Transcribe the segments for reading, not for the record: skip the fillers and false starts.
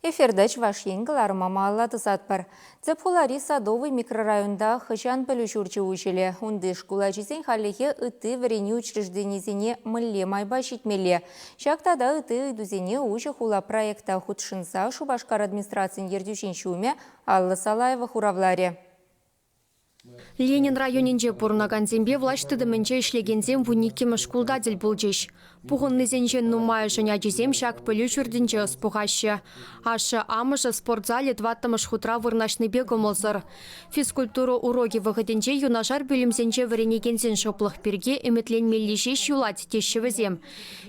Эфирта Чӑваш Ен кӑларӑма малалла тӑсатпӑр. Тӗп хулари Садовый микрорайонта хӑҫан пӗлӳ ҫурчӗ уҫӑлӗ? Унти шкул ачисен хальлӗхе ытти вӗренӳ учрежденисене мӗнле майпа ҫитмелле? Ҫак тата ытти ыйтусене Уҫӑ хула проекта хутшӑнса Шупашкар администрацийӗн ертӳҫин ҫумӗ Алла Салаева хуравларӗ. Ленин районӗнче пурӑнакансемпе влаҫ тытӑмӗнче ӗҫлекенсем вуниккӗмӗш шкулта тӗл пулчӗҫ. Пухӑннисенчен нумайӑшӗн ачисем ҫак пӗлӳ ҫуртӗнче ӑс пухаҫҫӗ. Ашшӗ-амӑшӗ спорт залӗ тӑваттӑмӗш хутра вырнаҫнипе кӑмӑлсӑр. Физкультура урокӗ вӑхӑтӗнче юнашар пӳлӗмсенче вӗренекенсен шӑплӑх пирки ӗмӗтленмелли ҫеҫ юлать, теҫҫӗ вӗсем.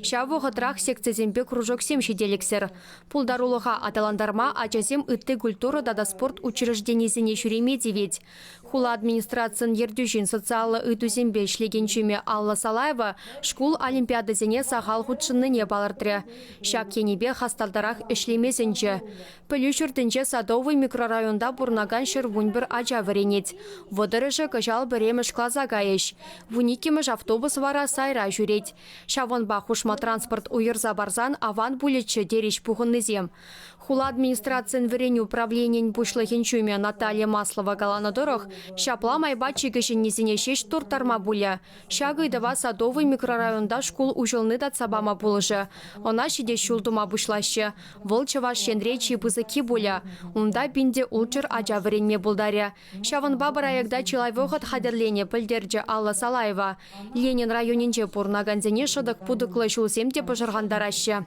Ҫав вӑхӑтрах секцисемпе кружоксем ҫителӗксӗр. Пултарулӑха аталантарма ачасем ытти культура тата спорт учрежденисене ҫӳреме тивет. Хула администрацийӗн ертӳҫин социаллӑ ыйтусемпе ӗҫлекен ҫумӗ Алла Салаева шкул олимпиадисене сахал хутшӑннине палӑртрӗ. Ҫак енӗпе хастартарах ӗҫлеме сӗнчӗ. Пӗлӳ ҫуртӗнче Садовый микрорайонта пурӑнакан 111 ача вӗренет. Вӑтӑрӑшӗ кӑҫал пӗрремӗш класа кайӗҫ. Вуниккӗмӗш автобус вара сайра ҫӳрет. Ҫавӑнпа хушма транспорт уйӑрса парсан аван пулӗччӗ, терӗҫ пухӑннисем. Хула администрацийӗн вӗренӳ управленийӗн пуҫлӑхӗн ҫумӗ Наталья Маслова каланӑ тӑрӑх, ҫапла майпа чи кӗҫӗннисене ҫеҫ турттарма пулӗ. Ҫак ыйтӑва Садовый микрорайонта шкул уҫӑлни татса пама пулӑшӗ. Ӑна ҫитес ҫул тума пуҫлаҫҫӗ. Вӑл Чӑваш Енре чи пысӑкки пулӗ. Унта 1600 ача вӗренме пултарӗ. Ҫавӑнпа проекта чылай вӑхӑт хатӗрленӗ, пӗлтерчӗ Алла Салаева. Ленин районӗнче пурӑнакансене шӑтӑк-путӑклӑ ҫулсем те пӑшӑрхантараҫҫӗ.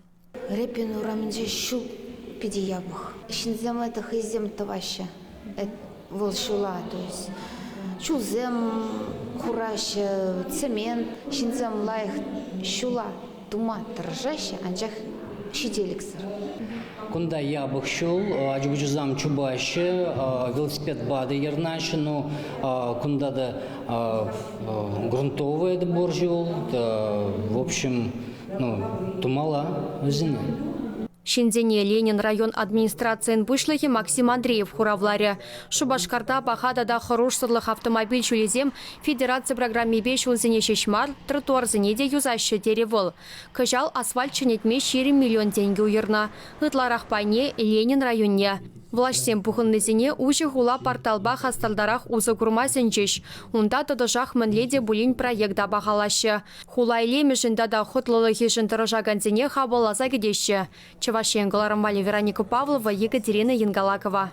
Репин урамӗнче ҫул питӗ япӑх. Ҫынсем это хӑйсем тӑваҫҫӗ вӑл ҫула, то есть чулсем хураҫҫӗ, цемент. Ҫынсем лайӑх ҫула тума тӑрӑшаҫҫӗ, анчах ҫителӗксӗр. Кунта япӑх ҫул, ача-пӑчасем чупаҫҫӗ, велосипедпа та ярӑнаҫҫӗ, но кунта та грунтовый это пур ҫул, в общем, ну, тумалла вӗсене. Ҫынсене Ленин район администрацийӗн пуҫлӑхӗ Максим Андреев хуравларӗ. Шупашкарта паха тата хӑрушсӑрлӑх автомобиль ҫулӗсем федераци программипе ҫулсене ҫеҫ мар, тротуарсене те юсаҫҫӗ, терӗ вӑл. Кӑҫал асфальт ҫӗнетме 20 миллион тенкӗ уйӑрнӑ. Ытларах пайне Ленин районне. Влаҫсем пухӑннисене Уҫӑ хула порталпа хастартарах усӑ курма сӗнчӗҫ. Унта тӑтӑшах мӗнле те пулин проекта пахалаҫҫӗ. Хула илемӗшӗн тата хӑтлӑлӑхӗшӗн тӑрӑшакансене хапӑлласа кӗтеҫҫӗ. Чӑваш Ен кӑларӑмпа Вероника Павлова, Екатерина Янгалакова.